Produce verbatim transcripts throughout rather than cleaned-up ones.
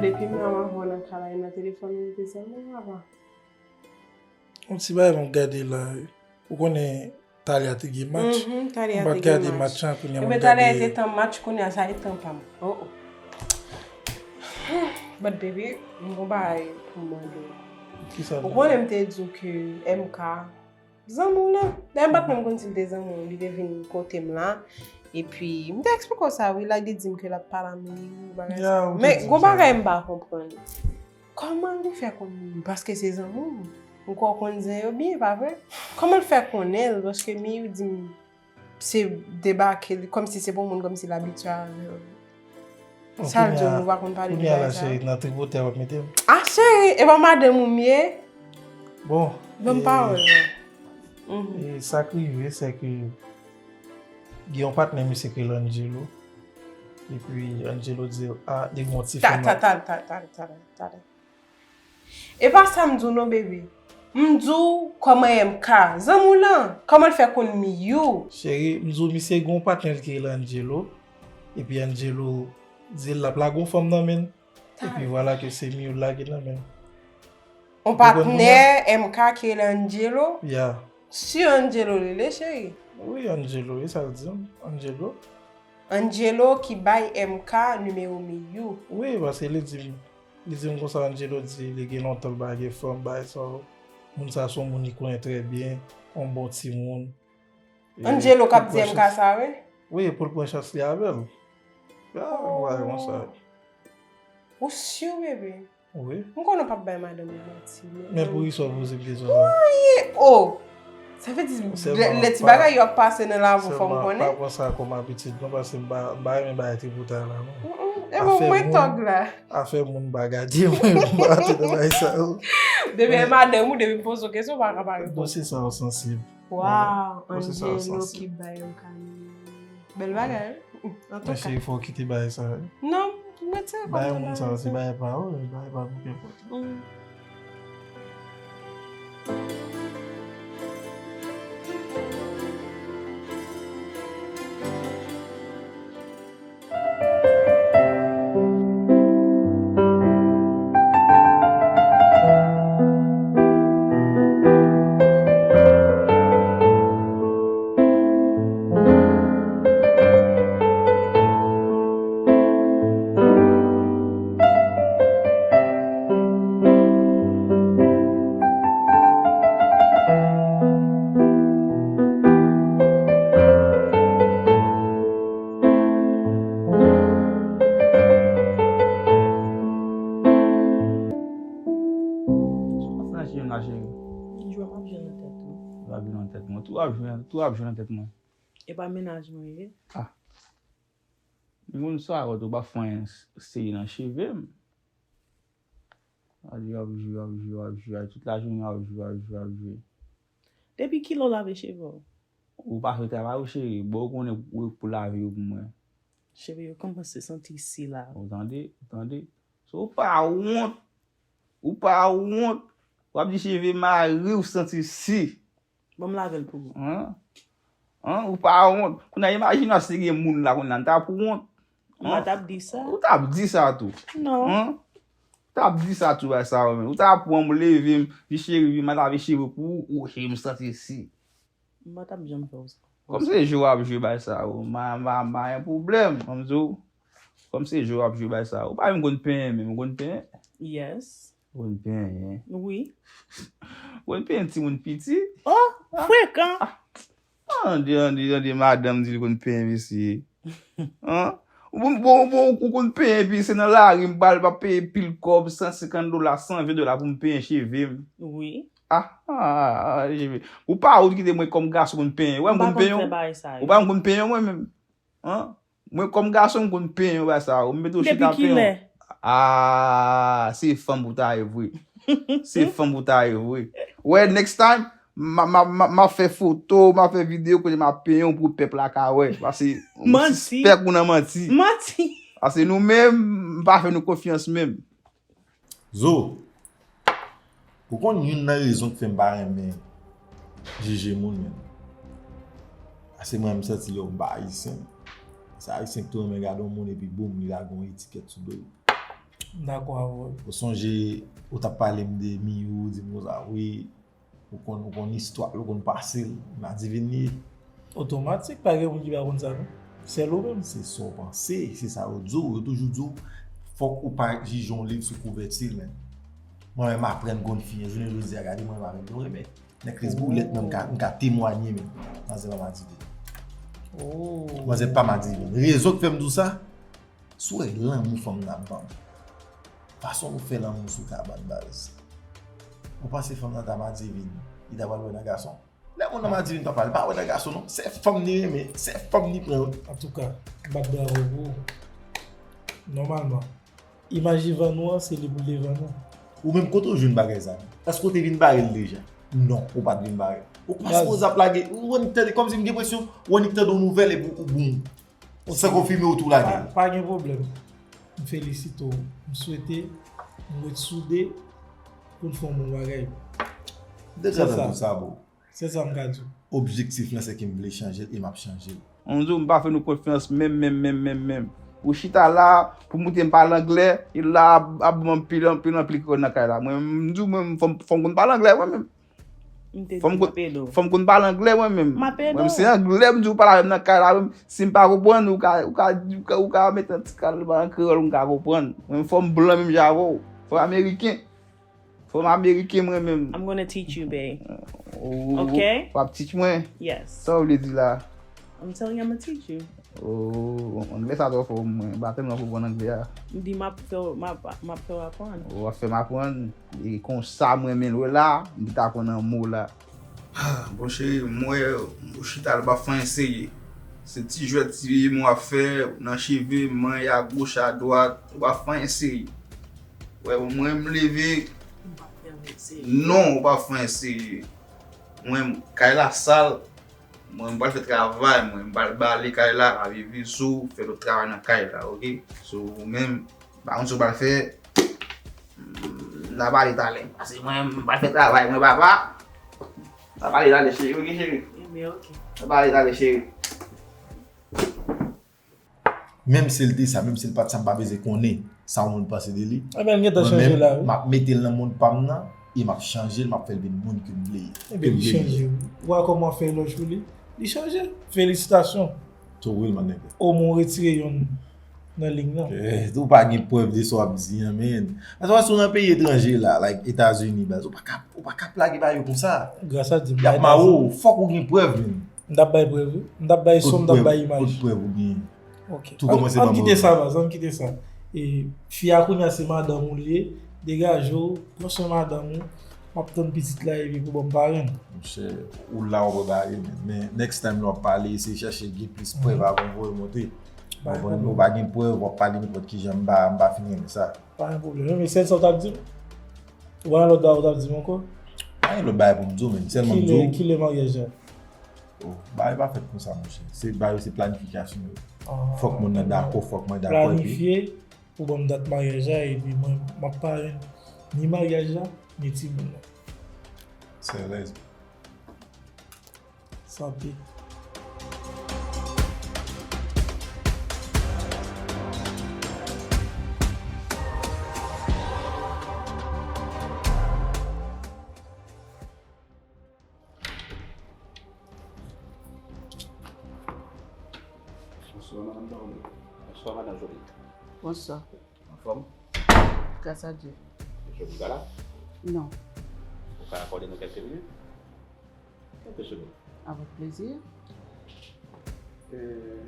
Depi m la m avè w nan kay la, nan telefòn ou rete sèlman, papa. Yon ti bagay m ap gade la. Ou konnen Talia te gen match. Mhm, Talia te gen match. M pa t gade match lan, kounye a m ap gade. Ebyen, Talia te tan match, kounye a sa e tan pa m. Oh, oh. But baby, m gon bagay pou m mande w. Kisa? Ou konnen m te di w ke M K zanmi w lan. Dayè, m pa t menm konn si l te zanmi w, li te vin kote m la. Epi, m te eksplike w sa, wi, la, li di m ke l ap pale a Miyou, bagay sa. Men, gon bagay m pa konprann. Kòman li fè konn Miyou? Paske se zanmi w. M kwè w konn zen yo byen, pa vre? Kòman l fè konnen l? Paske Miyou di m se debake li, kòmsi se pou moun, kòmsi l abitye avè l. Sa l di w, nou pa konn pale de bagay sa? Kounye a la, cheri, nan tripotay w ap mete m. Ah, cheri, e pa madanm ou m ye? Bon, ban m pawòl la. Mhm. E sa k rive, se ke gen yon patnè misye ki rele Angelo. Epi Angelo di, ah, li gen yon ti fanm. Ta, ta, ta, ta, ta, ta, ta, ta. E pa sa m di w non, bebe. M di w kòman M K, zanmi w lan, kòman l fè konn Miyou? Cheri, m di w misye gen yon patnè l ki rele Angelo. Epi Angelo di l l ap lage yon fanm nan men l. Epi vwala ke se Miyou l lage nan men l. Yon patnè M K ki rele Angelo? Ya. Si Angelo rele, cheri? Wi, Angelo, e sa l di m, Angelo. Angelo ki bay M K nimewo Miyou. Wi, paske li di m, li di m konsa, Angelo di li gen lontan l pa gen fanm, bagay sa yo. Moun sa se yon moun li konnen trè byen, yon bon timoun. E Angelo k ap di M K sa, wi? Wi, pou l pran chans li avè l. Ya, yon bagay konsa. Ou si, bebe? Wi. M konnen w p ap bay madanm ou manti, men. Men poukisa w poze m kesyon sa? Anyen! Oh! Sa vle di, lè, lè ti bagay yo ap pase nan lavi w, fò m konnen. Sèlman pa pran sa kòm abitid non, paske m pa, m pa renmen bagay tripotay la non. Mm, mm. E bon, mwen tòg la. Afè moun pa gade mwen, m pa antre nan bagay sa yo. Depi e madanm ou, depi m poze w kesyon, w pa ka pa reponn. Dosye sa yo sansib. Waw, Angelo ki bay yon kanyon. Bèl bagay, wi. Antouka. Men cheri, fò w kite bagay sa yo. Non, m retire kò m nan bagay sa. Bagay moun sa yo, se bagay pa yo, bagay pa nou ki enpòtan. Mm. Sa w ap fè nan cheri m la, cheri? Jwe m ap jwe nan tèt ou. Jwe ap jwe nan tèt mwen. Tou ap jwe, tou ap jwe nan tèt mwen. E pa mennaj mwen ye. Ah. Moun sa, ou pa fè anyen serye nan cheve m. Ap jwe, ap jwe, ap jwe, ap jwe, tout lajounen ap jwe, ap jwe, ap jwe. Depi kilè w lave cheve w? Ou pa fè travay ou, cheri. Bon, ou konnen ou pou lave yo pou mwen. Cheve yo kòmanse santi si la. Ou tande, ou tande. So, ou pa wont. Ou pa wont. W ap di cheve mare w santi si. Ban m lave l pou ou. An? An? Ou pa wont. Kounye a, imajine w si te gen moun la kounye a, n t ap wont. Ou pa t ap di sa? Ou t ap di sa tou. Non. An? Ou t ap di sa tou, bay sa yo menm. Ou t ap pran m, leve m, di cheri, vin m al lave cheve pou ou, ou, cheri, m santi si. M pa t ap janm fè w sa. Kòm se jwe w ap jwe bay sa yo, ma, ma, ma, gen pwoblèm, ban m di w. Kòm se jwe w ap jwe bay sa yo. Ou pa menm konn penyen menm, ou konn penyen? Yes. Ou konn penyen? Wi. Ou konn penyen timoun piti? Oh, frekan! Ah, tande, tande, tande, madanm di li konn penyen mesye. An? Bon, bon, bon, ou konn penyen, epi se nan lari m pral, m ap peye pil kòb, san senkant dola, san ven dola pou m penyen cheve m. Wi. Ah, ah, ah, ah, cheve. Ou pa ou ki te mwen kòm gason konn penyen. Ou pa m konn penyen. Ou pa m konn penyen mwen menm. An? Mwen kòm gason m konn penyen bagay sa yo. M mete w chita penyen. Depi kilè? Ah, se fanm pou ta ye vre. Se fanm pou ta ye vre. Wè, next time, m a, m a, m a, m a fè foto, m a fè videyo kote m ap penyen w pou pèp la ka wè. Paske m sispèk ou nan manti. Manti. Paske nou menm, m pa fè nou konfyans menm. Zo, ou konn youn nan rezon k fè m pa renmen jije moun menm. Paske mwen, m santi yo, m pa ayisyen. Se ayisyen k tou renmen gade yon moun epi boum, li lage yon etikèt sou do l. M dakò avè w. Ou sonje, ou t ap pale m de Miyou, di m konsa, wi, ou konn, ou konn istwa l, ou konn pase l, Madivin li ye. Otomatik, pa gen moun ki pa konn sa, non. Sèl ou menm. Se sa w panse, se sa yo di w, yo toujou di w, fòk ou pa jije yon liv sou kouvèti l, men. Mwen menm, m aprann konn fi, jounen jodi a, gade mwen, m avèk yo renmen. Nèg Kris boulèt, mwen, m ka, m ka temwanye, men. Manzè pa Madivin. Oh. Manzè pa Madivin. Rezon k fè m di w sa, si w wè lanmou fanm nan ap ban m, fason nou fè lanmou sou kabann, baz. Ou panse fanm nan ta Madivin, li ta pral wè nan gason? Lè moun nan Madivin, papa, li pa wè nan gason, non. Se fanm li renmen, se fanm li pran. Antouka, m bat bravo pou ou. Nòmalman, imaj Ivan nou an, se li pou l te vann ou. Ou menm, kote w jwenn bagay sa? Èske w te vin bare l deja? Non, ou pa t vin bare l. Ou pa sipoze ap lage. Ou annik tande, kòmsi m gen enpresyon, ou annik tande yon nouvèl epi ou boum. San konfime, ou tou lage l. Pa gen pwoblèm. M felisite w. M swete nou ret soude pou n fè yon bon bagay. Deja nan tout sa, bro. Se sa m ka di w. Objektif lan se ke m vle chanje l e m ap chanje l. Mwen di w, m pa fè nou konfyans menm, menm, menm, menm, menm. Ou chita la, pou m moute m pale anglè, e la ap, ap ban m anpil, anpil, anpil kòd nan kay la. Mwen, m di w, mwen, fò m, fò m konn pale anglè, mwen menm. M te di m ap ede w. Fò m konn pale anglè, mwen menm. M ap ede w. Mwen, se anglè, m di w pale avè m nan kay la, mwen, si m pa konprann, ou ka, ou ka, ou ka, ou ka mete yon ti kal ba an kreyòl, m ka konprann. Mwen, fò m blan menm jan avè w. Fò m ameriken. Fò m ameriken mwen menm. I'm gonna teach you, bae. Ok? W ap teach mwen? Yes. Sa w vle di la? I'm telling you, I'm gonna teach you. Oh, anglè sa twò fò pou mwen. Batèm nan pou konn anglè a. M di m ap fè w, m ap, m ap fè w aprann. W ap fè m aprann. E konsa mwen menm lwe la, m te aprann an mo la. Bon cheri, m wè ou chita la, ou pa fè anyen serye. Se ti jwèt ti mo w ap fè nan cheve, manye agoch adwat, ou pa fè anyen serye. Wè, mwen m leve. Non, ou pa fè anyen serye. Mwen, kay la sal. Mwen, m pral fè travay mwen. M pral bale kay la, lave veso, fè lòt travay nan kay la, oke? So, ou menm, m pa konn sa w pral fè. N a pale talè. Paske mwen, m pral fè travay mwen, papa. N a pale talè, cheri, oke, cheri? Ebyen, oke. N a pale talè, cheri. Menm si l te sa, menm si l pa t sa, m pa bezwen konnen sa yon moun panse de li. Mwen menm, m ap mete l nan mond pa m nan, e m ap chanje l, m ap fè l vin moun ke m vle, ke m vle li ye. Ebyen, li chanje. Ou wè kòman w fè elòj pou li? Li chanje. Felisitasyon. To real, my nigga. Omwen w retire yonn nan liy nan. Eh, ou pa gen prèv de sa w ap di an, man. Paske w nan peyi etranje la, like Etazini, baz, ou pa ka, ou pa ka plage bagay yo konsa. Gras a Dye, m pa Etazini. Y ap mare w, fòk ou gen prèv, man. M t ap bay prèv wi. M t ap bay son, m t ap bay imaj. Kot prèv ou genyen? Ok. Tou kòmanse ban m prèv. Ann kite sa, baz, ann kite sa. E, fi a kounye a se madanm ou li ye, degaje w, pran swen madanm ou, m ap tann pitit la epi pou ban m parenn. Monchè, ou la w ap bare, men, men next time lè w ap pale, eseye chèche gen plis prèv avan w voye monte. Ou konprann? Ou pa gen prèv, w ap pale nenpòt kijan, m pa, m pa fin renmen sa. Pa gen pwoblèm. Men sèl sa w t ap di m? Ou pa gen lòt bagay ou t ap di m ankò? Pa gen lòt bagay pou m di w, men sèlman m di w. Kilè, kilè maryaj la? Oh, bagay pa fèt konsa, monchè. Se, bagay yo se planifikasyon yo. Fòk moun nan dakò, fòk mwen dakò, epi. Planifye pou ban m dat maryaj la, epi mwen, m ap parenn ni maryaj la, ni timoun nan. Seriously. Sante. Bonswa, madanm Darly. Bonswa, madanm Joly. Bonswa. Anfòm? Gras a Dye. Joly pa la? Non. Ou ka akòde nou kèlke minit? Kèlke segonn. Avèk plezi. Euh,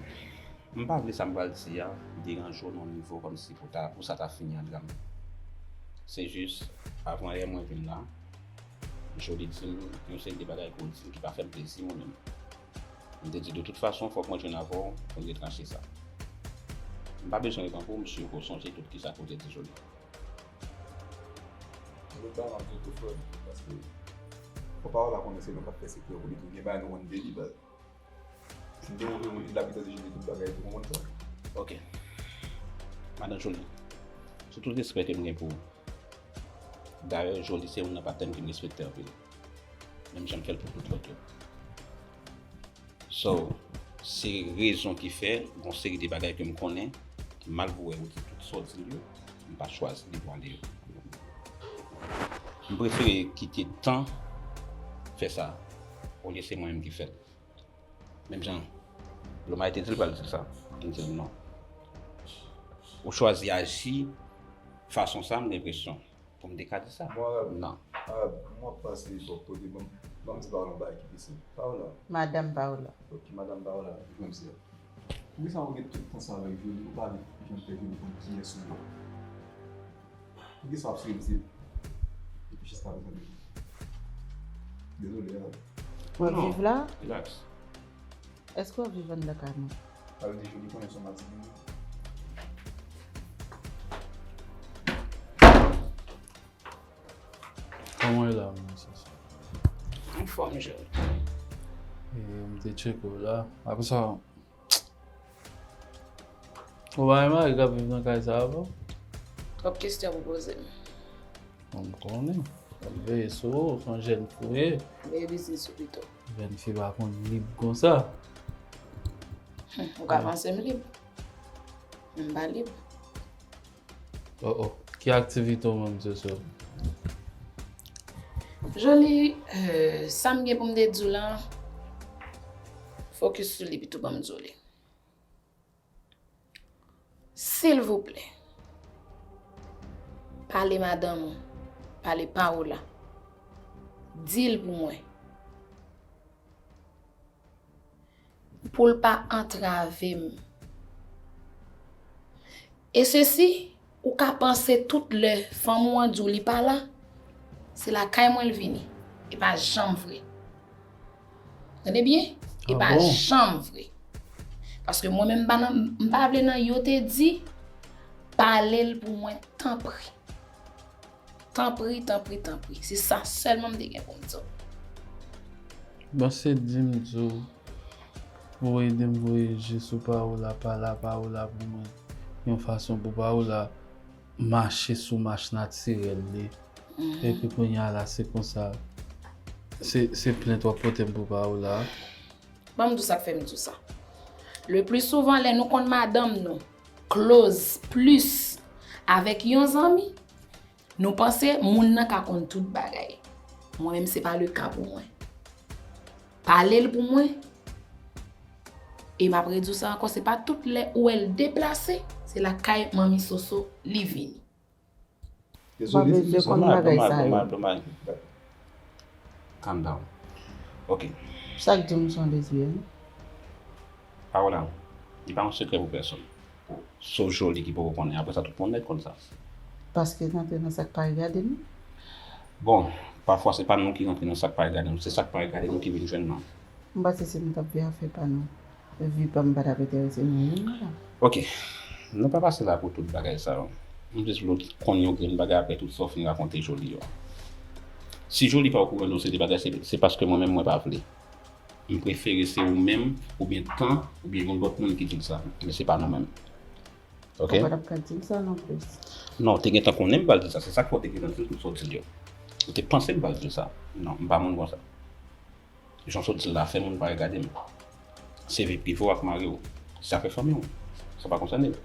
M pa vle sa m pral di a deranje w nan yon nivo kòmsi pou ta, pou sa ta fini an dram. Se jis, avan yè mwen vin la, Joly di m yon seri de bagay ke w di m ki pa fè m plezi mwen menm. M te di, de tout fason, fòk mwen jwenn avè w pou n retranche sa. M pa bezwen reponn pou w, m si ke w sonje tout kisa ke w te di Joly. Lòt bagay m ap di w tou frè m, paske fò pawòl la konnen se nou k ap fè sekrè pou li tou, gen bagay nou konn de li, baz. Si m te montre moun ki labitans de Joly tout bagay, li te konprann sa. Ok. Madan Joly, sou tout respè ke m gen pou ou, dayè Joly se youn nan patnè m ke m respekte anpil. Menm jan m fè l pou tout lòt yo. So, se rezon ki fè, gon seri de bagay ke m konnen, ki mal pou wè, ou di tout sa w di l yo. M pa chwazi li pou ale yo. M prefere kite tan fè sa, olye se mwen menm ki fè l. Menm jan Blomay te di l pral di l sa, m di l non. Ou chwazi aji fason sa, m gen enpresyon pou m te ka di sa. Mwen, non. Mwen pase bò kote, ban m, ban m di Paola yon bagay ki pise. Paola. Madanm Paola. Ok, madanm Paola, di kòmsi. Poukisa ou gen tout tan sa avèk Joly, ou pa vin janm fè Joly konn kiyès ou ye? Poukisa w ap swiv Zip epi jiska prezan Joly? Dezole, a. W ap viv la? Relax. Èske w ap viv anndan kay mwen? Sa vle di Joly konnen se yon Matinik. Kòman w ye la, mwen, sisi? Anfòm, Joly. E, m te tcheke w la. Apre sa, ou pa remake k ap viv nan kay sa a, bon? Twòp kesyon pou poze m. Bon, m konnen. W ap veye sou ou, se yon jèn fi w ye. Veye biznis ou pito. Jèn fi pa konn lib konsa. Hum, ou ka panse m lib. Men m pa lib. Oh, oh. Ki aktivite w menm se sou? Joly, euh, sa m gen pou m te di w lan, fokis sou li pito ban m di w li. Silvouplè, pale madanm ou, pale Paola. Di l pou mwen. Pou l pa antrave m. E sesi, ou ka panse tout lè fanm ou an di w li pa la, se lakay mwen l vini, e pa janm vre. Tande byen? E pa janm vre. Paske mwen menm m pa nan, m pa vle nan yo te di, pale l pou mwen, tanpri. Tanpri, tanpri, tanpri. Se sa sèlman m te gen pou m di w. Bon, se di m di w, ou ede m voye je sou Paola, pale a Paola pou mwen, yon fason pou Paola mache sou mach natirèl li. Epi kounye a la, se konsa, se, se plent w ap pote m pou Paola. Ban m di w sa k fè m di w sa. Le pli souvan, lè nou konn madanm nou close plis avèk yon zanmi, nou panse moun nan ka konn tout bagay. Mwen menm, se pa le ka pou mwen. Pale l pou mwen. E m ap redi w sa ankò, se pa tout lè ou wè l deplase, se lakay manmi Soso li vini. Dezole, dezole. Domaj, domaj, domaj. Calm down. Ok. Sa k di w m se yon lesbyèn? Paola, li pa yon sekrè pou pèsonn. Sof Joly ki poko konnen. Apre sa, tout moun nèt konn sa. Paske n antre nan sa k pa regade nou? Bon, pafwa se pa nou ki rantre nan sa k pa regade nou, se sa k pa regade nou ki vin jwenn nou. M panse se nou k ap fè afè pa nou. Vi pa m pa t ap enterese nou menm la. Ok. Nou pa pase la pou tout bagay sa yo. M jis vle w konn yon grenn bagay apre tout sa w fin rakonte Joly yo. Si Joly pa okouran de yon seri de bagay, se, se paske mwen menm mwen pa vle. M prefere se ou menm, oubyen tan, oubyen yon lòt moun ki di l sa. Men se pa nou menm. Ok? Ou pa t ap ka di l sa non plis. Non, ou te gentan konnen m pral di sa. Se sa k fè w te gentan di l tout sa w di l yo. Ou te panse m pral di l sa. Non, m pa moun konsa. Jan w sot di l la, fè moun pa regade m. Se vi prive w ak mari w. Se afè fanmi w. Sa pa konsène l.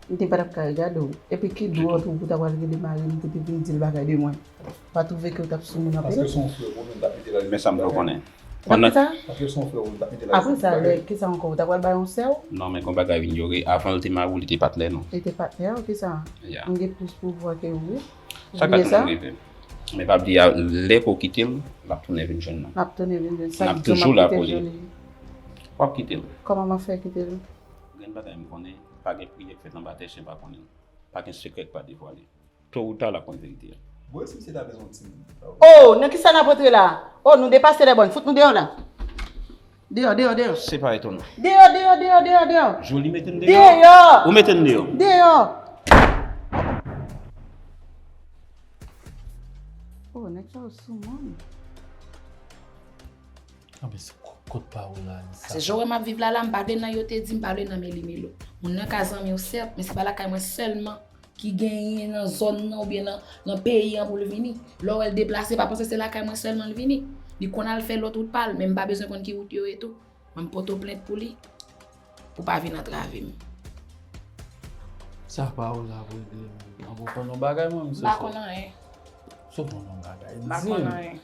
M te pa t ap ka regade w. Epi ki dwa w tou pou w ta pral rele mari m pou te vin di l bagay de mwen? Ou pa twouve ke w t ap sou moun anpil? Paske se yon frè w, ou menm t ap mete la. Men sa m vle w konnen. Nan kisa? Paske se yon frè w, ou t ap mete la. Apre sa, lè, kisa ankò? Ou ta pral bay yon sè w? Non, men gon bagay vin yore. Avan l te mari w, li te patnè nou. Li te patnè w, kisa? Ya. M gen plis pouvwa ke ou, wi. Sa ka toujou rive. Men pa bliye, lè ke w kite l, l ap tounen vin jwenn nou. L ap tounen vin jwenn. N ap toujou la pou li. W ap kite l. Kòman m ap fè kite l? Grenn bagay m konnen, pa gen priyè k fèt anba tè chen pa konnen l. Pa gen sekrè k pa devwale. To ou ta, l ap konn verite a. Bon, e si misye ta bezwen yon timoun? Oh, nan kisa n ap antre la? Oh, nou depase lè bòn. Fout nou deyò la. Deyò, deyò, deyò. Se pa etonan. Deyò, deyò, deyò, deyò, deyò. Joly mete n deyò. Deyò. Ou mete n deyò. Deyò. Oh, nèg sa yo sou moun. Anben, se kot, kot Paola, li sa. Se jan w wè m ap viv la, la, m pa vle nan yo te di, m pa vle nan meli melo. Moun nan ka zanmi w, sèt, men se pa lakay mwen sèlman ki genyen nan zòn nan oubyen nan, nan peyi an pou l vini. Lè w wè l deplase, pa panse se lakay mwen sèlman l vini. Li konn al fè lòt wout pa l, men m pa bezwen konn ki wout yo ye tou. Mwen, m pote w plent pou li, pou w pa vin antrave m. Sa pawòl la pou ede m. Mwen pa konn yon bagay, mwen, m se. M pa konn anyen. Si w konn yon bagay, di m. M pa konn anyen.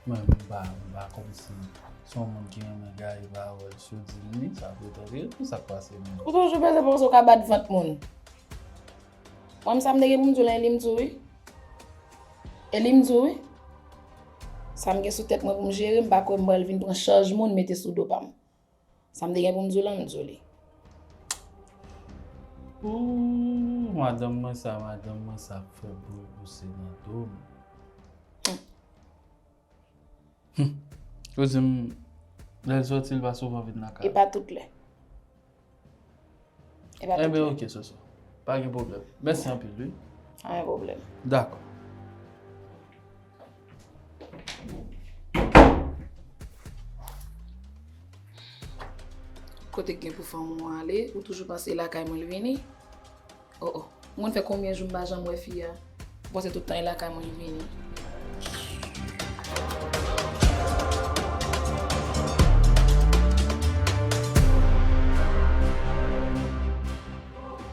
Mwen, m pa, m pa kòmsi se yon moun ki renmen gaye pawòl, si w di m li, sa pou ede w. Ki sa k pase menm? Ou toujou bezwen panse w ka bat vant moun. Mwen, sa m te gen pou m di w la, e li m di w wi. E li m di w wi. Sa m gen sou tèt mwen pou m jere, m pa kwè m pral vin pran chaj moun mete sou do pa m. Sa m te gen pou m di w la, m di w li. Ooh, madanm mwen sa, madanm mwen sa ap fè bri pouse nan do m. Hmm. Ou di m, lè l sòti, l pa souvan vin lakay. E pa tout lè. E pa tout lè. Enben, ok, Soso. Pa gen pwoblèm. Mèsi anpil, wi. Pa gen pwoblèm. Dakò. Kote k gen pou fanm ou ale, ou toujou panse lakay mwen l vini? Oh, oh. Ou konn fè konbyen jou m pa janm wè fi a? M panse tout tan e lakay mwen li vini.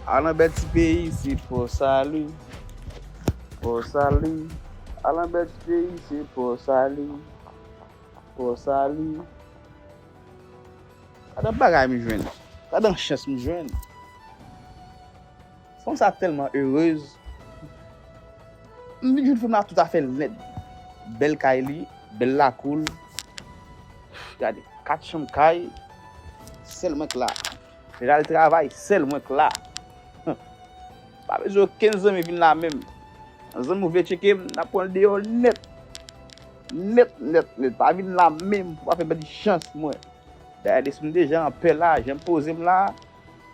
Al anbè ti peyi, se pou sali, pou sali. Al anbè ti peyi, se pou sali, pou sali. Gade bagay m jwenn. Gade chans m jwenn. Fanm sa tèlman erez. M vin jwenn fanm la toutafè nèt. Bèl kay li, bèl lakou l. Gade, kat chanm kay, sèl mwen k la. Lè l al travay, sèl mwen k la. Pa bezwen okenn zanmi vin la menm. Zanmi w vle tcheke m, n ap pran l deyò nèt. Nèt, nèt, nèt. Pa vin la menm pou pa fè pèdi chans mwen. Dayè, depi m deja anpè la, jan m poze m la,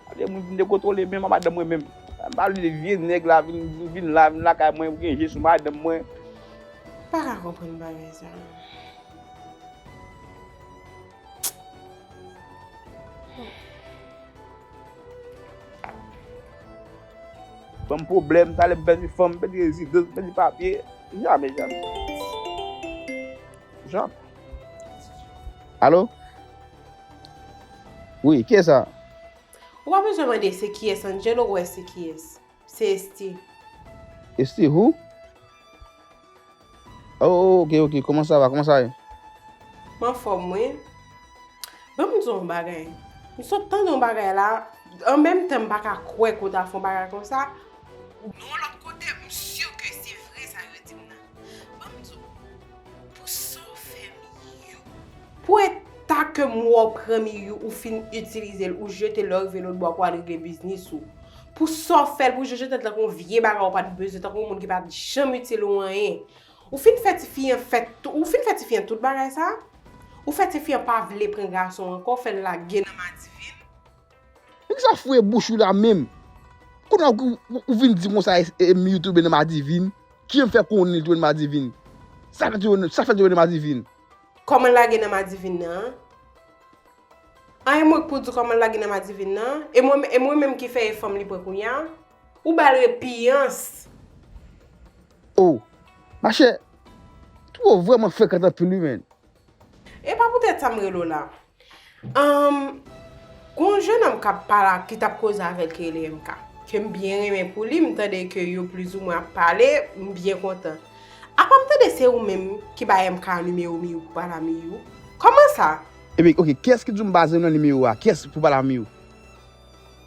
pa gen moun vin dekontwole menm a madanm mwen menm. M pa vle vye nèg la vin, vin, vin la, vin lakay mwen, pou gen je sou madanm mwen. M pa ka konprann bagay sa. Ban m pwoblèm, talè m pèdi fanm, m pèdi rezidans, m pèdi papye. Jamè, jamè. Jamè. Alo? Wi, kiyès sa? Ou pa bezwen mande se kiyès, Angel, ou wè se kiyès. Se Esty. Esty who? Oh, ok, ok. Comment ça va? Comment ça va? M anfòm, wi. Ban m di w yon bagay. M sot tande yon bagay la. An menm tan, m pa ka kwè ke w ta fè yon bagay konsa. Nan yon lòt kote, m si ke se vre sa yo di m nan. Ban m di w, pou sa w fè Miyou, pou eta ke m wè w pran Miyou, ou fin itilize l, ou jete l, lè w rive lòtbò, pou al regle biznis ou. Pou sa w fè l, pou jete l tankou yon vye bagay ou pa t bezwen, tankou yon moun ki pa t janm itil ou anyen. Ou fin fè tifi an fè tout, ou fin fè tifi an tout bagay sa? Ou fè tifi an pa vle pran gason ankò, fè l lage nan Madivin. Nèg sa foure bouch ou la menm. Kounye a ou, ou, ou vin di konsa, e, e, Miyou tonbe nan Madivin. Ki jan fè konnen li tonbe nan Madivin? Sa fè tonbe, sa fè tonbe nan Madivin? Kòman l lage nan Madivin nan? An, e mwen k pou di kòman l lage nan Madivin nan? E mwen, e mwen menm ki fè e fanm li pran kounye a? Ou ba l repiyans. Oh, machè, Two vrèman frekan anpil wi, menn. E pa poutèt sa m rele w la. Ahn, gon jennonm k ap pale, ki t ap koze avè l ki rele M K. Ke m byen renmen pou li, m tande ke yo plizoumwen ap pale, m byen kontan. Apa m tande se ou menm ki bay M K nimewo Miyou pou pale a Miyou? Kòman sa? Ebyen, oke, kiyès ki di w m ba zanmi w nimewo a? Kiyès pou pale a Miyou?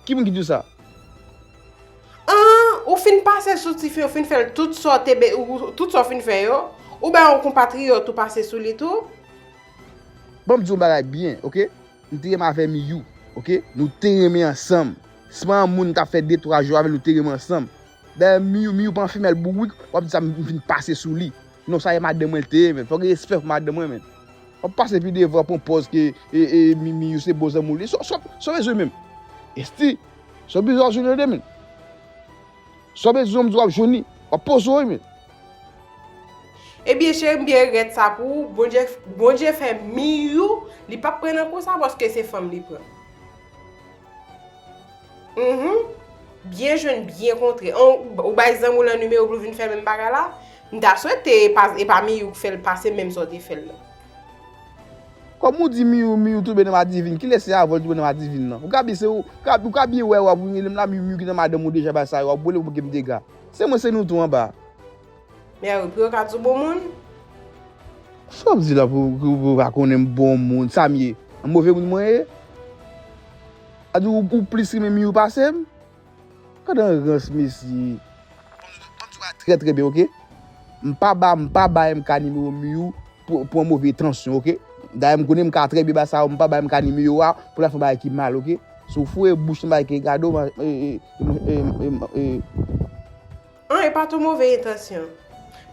Ki moun ki di w sa? An, ou fin pase sou tifi, ou fin fè l tout sa w te be-, ou, tout sa w fin fè yo, ou bay yon konpatriyòt ou pase sou li tou? Ban m di w yon bagay byen, oke? M te renmen avè Miyou, oke? Nou te renmen ansanm. Se pa yon moun m t ap fè de, twa jou avè l, nou te renmen ansanm. Dayè, Miyou, Miyou pa yon femèl bourik, w ap di sa m fin pase sou li. Non, sa e madanm mwen l te ye, menn. Fò gen respè pou madanm mwen, menn. W ap pase pi devan, pran pòz ke, e, e, Mi-, Miyou se bon zanmi w li. Sa, sa, sa w bezwen menm? Esty, sa w bezwen w ap jwenn yo de, menn? Sa w bezwen, m di w ap jwenn li. W ap poze w, wi, menn. Ebyen, cheri, m byen regrèt sa pou ou. Bondye, Bondye fè Miyou, li p ap pran nan kou sa, paske se fanm li pran. Mhm. Byen jwenn, byen kontre. An, ou bay zanmi w lan nimewo pou l vin fè menm bagay la? M ta swete e pa, e pa Miyou k fè l pase menm sa w te fè l la. Kòm ou di Miyou, Miyou tonbe nan madivin, kilès se avè l tonbe nan madivin nan? Ou ka byen, se ou, ou ka, ou ka byen wè, w ap rele m la, Miyou, Miyou ki nan madanm ou deja, bagay sa yo, w ap rele pou gen m dega. Se mwen, se nou tou anba. Mèri, pou yo ka di w bon moun? Sa w ap di la pou, pou, pou yo pa konnen m bon moun, sa m ye? Move moun mwen ye? A di ou, ou plis renmen Miyou pase m? Gad yon rans, mesye. Bon, m di w trè, trè byen, oke? M pa ba, m pa ba M K nimewo Miyou pou, pou yon move entansyon, oke? Dayè, m konnen M K trè byen ba sa yo, m pa ba M K nimewo a pou l al fè yon bagay ki mal, oke? Si w foure bouch nan bagay ki gade w, e, e, e, e, e, e, An, e pa tou move entansyon.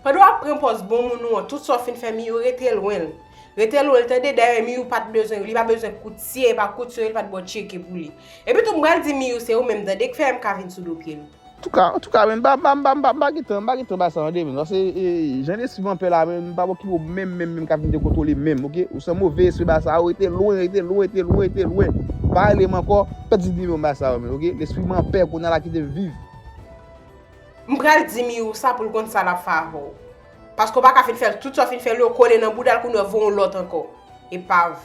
Pandan w ap pran pòz bon moun ou an, tout sa w fin fè Miyou, rete lwen l. Rete lwen l, tande, dayè Miyou pa t bezwen, li pa bezwen koutye, e pa koutye, li pa t ba w tcheke pou li. Epi tou, m pral di Miyou se ou menm, tande, k fè M K vin sou do pye l. Antouka, antouka, men, m pa, m pa, m pa, m pa, m pa gentan, m pa gentan ba sa, tande, men. Paske, e, jan lespri m an pè la, men, m pa okipe w menm, menm, menm, k ap vin dekotwole menm, oke? Ou se yon move espri ba sa, rete lwen, rete lwen, rete lwen, rete lwen. Pa rele m ankò, pèdi nimewo m ba sa, men, oke? Lespri m an pè, kounye a la kite m viv. M pral di Miyou sa pou l konn sa l ap fè avè w. Paske w pa ka fin fè l, tout sa w fin fè l yo kole nan bouda l, kounye a w voye yon lòt ankò. Epav.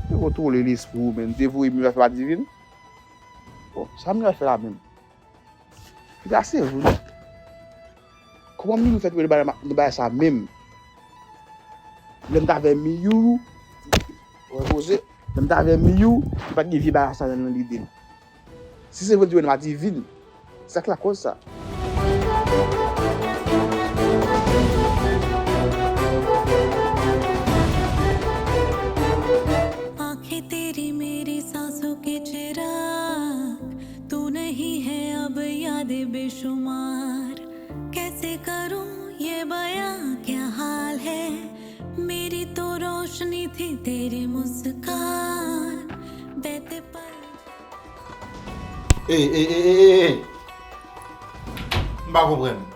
Te kontwole lespri w, men. Te voye Miyou al fè madivin. Bon, sa Miyou al fè la menm? Li pa serye vre non. Kòman Miyou fè twouve nan bagay sa menm? Lè m t avè Miyou, repoze, lè m t avè Miyou, li pa t gen vye bagay sa nan lide l. Si se vre l twouve nan madivin, sa k lakòz sa? आंखें तेरी मेरी सांसों के चिराग, तू नहीं है अब यादें बेशुमार। कैसे करूं ये बयां क्या हाल है, मेरी तो रोशनी थी तेरी मुस्कान। बहते पल Ey, ey, ey, ey, ey, ey. M pa konprann.